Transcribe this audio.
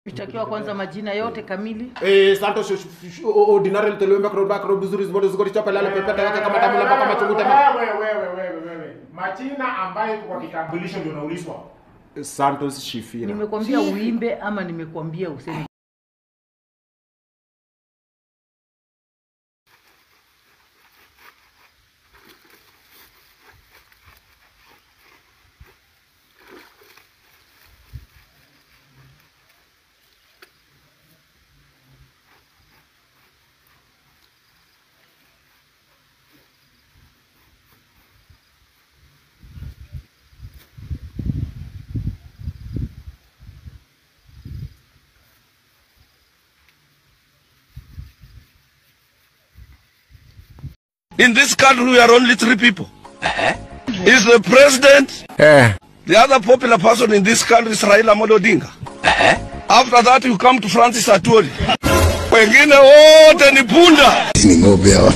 Mshtakiwa kwanza majina yote kamili. Santos ordinary telewembe kroba krobuzuri zbodo zgori chapa lala pepeta yake kama tamula kama chunguta. Wewe. Majina ambayo kwa kitambulisho ndio unaulizwa. Santos Shifira. Nimekwambia uimbe ama nimekwambia useme? In this country, we are only three people. Is the president, the other popular person in this country is Raila Amolo Odinga. After that, you come to Francis Atwoli. Wengine wote ni punda. Ni ng'ombe hawa.